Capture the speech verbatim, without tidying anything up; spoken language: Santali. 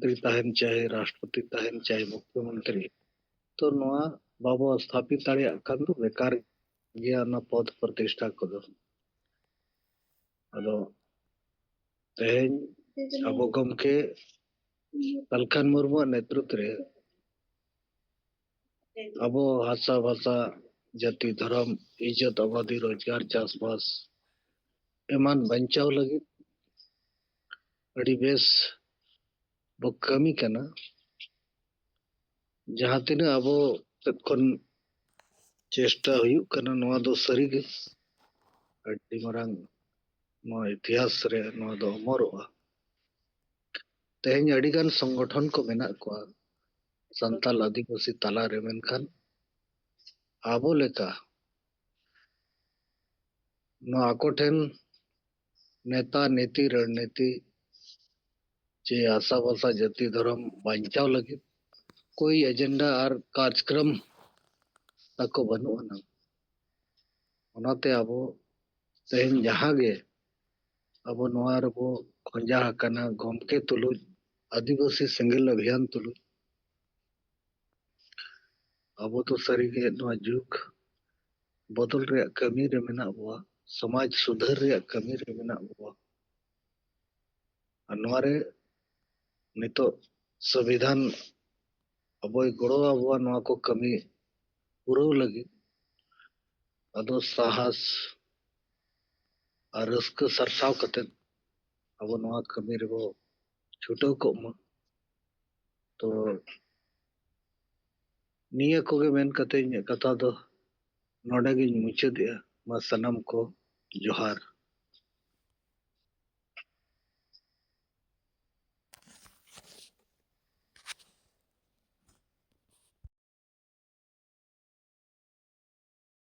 ᱛᱟᱦᱮᱱ, ᱪᱟᱦᱮ ᱨᱟᱥᱴᱨᱚᱯᱚᱛᱤ ᱛᱟᱦᱮᱱ, ᱪᱟᱦᱮ ᱢᱩᱠᱷᱭᱚᱢᱚᱱᱛᱨᱤ, ᱛᱚ ᱱᱚᱣᱟ ᱵᱟᱵᱚ ᱥᱛᱷᱟᱯᱤᱛ ᱫᱟᱲᱮᱭᱟᱜ ᱠᱷᱟᱱ ᱫᱚ ᱵᱮᱠᱟᱨ ᱜᱮᱭᱟ ᱚᱱᱟ ᱯᱚᱫ ᱯᱨᱚᱛᱤᱥᱴᱷᱟ ᱠᱚᱫᱚ᱾ ᱟᱫᱚ ᱛᱮᱦᱮᱧ ᱟᱵᱚ ᱜᱚᱢᱠᱮ ᱠᱟᱞᱠᱷᱟᱱ ᱢᱩᱨᱢᱩᱣᱟᱜ ᱱᱮᱛᱨᱤᱛᱵ ᱨᱮ ᱟᱵᱚ ᱦᱟᱥᱟ ᱵᱷᱟᱥᱟ, ᱡᱟᱹᱛᱤ ᱫᱷᱚᱨᱚᱢ, ᱤᱡᱽᱡᱚᱛ ᱟᱵᱟᱫᱤ, ᱨᱳᱡᱽᱜᱟᱨ, ᱪᱟᱥᱵᱟᱥ ᱮᱢᱟᱱ ᱵᱟᱧᱪᱟᱣ ᱞᱟᱹᱜᱤᱫ ᱟᱹᱰᱤ ᱵᱮᱥ ᱵᱚ ᱠᱟᱹᱢᱤ ᱠᱟᱱᱟ᱾ ᱡᱟᱦᱟᱸ ᱛᱤᱱᱟᱹᱜ ᱟᱵᱚ ᱥᱮᱫ ᱠᱷᱚᱱ ᱪᱮᱥᱴᱟ ᱦᱩᱭᱩᱜ ᱠᱟᱱᱟ, ᱱᱚᱣᱟ ᱫᱚ ᱥᱟᱹᱨᱤᱜᱮ ᱟᱹᱰᱤ ᱢᱟᱨᱟᱝ ᱱᱚᱣᱟ ᱤᱛᱤᱦᱟᱥ ᱨᱮ ᱱᱚᱣᱟ ᱫᱚ ᱚᱢᱚᱨᱚᱜᱼᱟ᱾ ᱛᱮᱦᱮᱧ ᱟᱹᱰᱤᱜᱟᱱ ᱥᱚᱝᱜᱚᱴᱷᱚᱱ ᱠᱚ ᱢᱮᱱᱟᱜ ᱠᱚᱣᱟ ᱥᱟᱱᱛᱟᱞ ᱟᱹᱫᱤᱵᱟᱹᱥᱤ ᱛᱟᱞᱟᱨᱮ, ᱢᱮᱱᱠᱷᱟᱱ ᱟᱵᱚ ᱞᱮᱠᱟ ᱱᱚᱣᱟ ᱟᱠᱚ ᱴᱷᱮᱱ ᱱᱮᱛᱟ, ᱱᱤᱛᱤ, ᱨᱚᱱᱱᱤᱛᱤ ᱪᱮ ᱦᱟᱥᱟ ᱵᱷᱟᱥᱟ, ᱡᱟᱹᱛᱤ ᱫᱷᱚᱨᱚᱢ ᱵᱟᱧᱪᱟᱣ ᱞᱟᱹᱜᱤᱫ ᱠᱳᱭ ᱮᱡᱮᱱᱰᱟ ᱟᱨ ᱠᱟᱨᱡᱚᱠᱨᱚᱢ ᱛᱟᱠᱚ ᱵᱟᱹᱱᱩᱜ ᱟᱱᱟ᱾ ᱚᱱᱟᱛᱮ ᱟᱵᱚ ᱛᱮᱦᱮᱧ ᱡᱟᱦᱟᱸ ᱜᱮ ᱟᱵᱚ ᱱᱚᱣᱟ ᱨᱮᱵᱚ ᱠᱷᱚᱸᱡᱟ ᱟᱠᱟᱱᱟ, ᱜᱚᱢᱠᱮ ᱛᱩᱞᱩᱡ, ᱟᱹᱫᱤᱵᱟᱹᱥᱤ ᱥᱮᱸᱜᱮᱞ ᱚᱵᱷᱤᱭᱟᱱ ᱛᱩᱞᱩᱡ, ᱟᱵᱚ ᱫᱚ ᱥᱟᱹᱨᱤᱜᱮ ᱱᱚᱣᱟ ᱡᱩᱜᱽ ᱵᱚᱫᱚᱞ ᱨᱮᱭᱟᱜ ᱠᱟᱹᱢᱤ ᱨᱮ ᱢᱮᱱᱟᱜ ᱵᱚᱣᱟ, ᱥᱚᱢᱟᱡᱽ ᱥᱩᱫᱷᱟᱹᱨ ᱨᱮᱭᱟᱜ ᱠᱟᱹᱢᱤ ᱨᱮ ᱢᱮᱱᱟᱜ ᱵᱚᱣᱟ᱾ ᱟᱨ ᱱᱚᱣᱟ ᱨᱮ ᱱᱤᱛᱚᱜ ᱥᱚᱝᱵᱤᱫᱷᱟᱱ ᱟᱵᱚᱭ ᱜᱚᱲᱚ ᱟᱵᱚᱣᱟ ᱱᱚᱣᱟ ᱠᱚ ᱠᱟᱹᱢᱤ ᱯᱩᱨᱟᱹᱣ ᱞᱟᱹᱜᱤᱫ᱾ ᱟᱫᱚ ᱥᱟᱦᱟᱥ ᱟᱨ ᱨᱟᱹᱥᱠᱟᱹ ᱥᱟᱨᱥᱟᱣ ᱠᱟᱛᱮ ᱟᱵᱚ ᱱᱚᱣᱟ ᱠᱟᱹᱢᱤ ᱨᱮᱵᱚ ᱪᱷᱩᱴᱟᱹᱣ ᱠᱚᱜ ᱢᱟ᱾ ᱛᱚ ᱱᱤᱭᱟᱹ ᱠᱚᱜᱮ ᱢᱮᱱ ᱠᱟᱛᱮ ᱤᱧᱟᱹᱜ ᱠᱟᱛᱷᱟ ᱫᱚ ᱱᱚᱰᱮ ᱜᱤᱧ ᱢᱩᱪᱟᱹᱫᱮᱜᱼᱟ᱾ ᱢᱟ ᱥᱟᱱᱟᱢ ᱠᱚ ᱡᱚᱦᱟᱨ᱾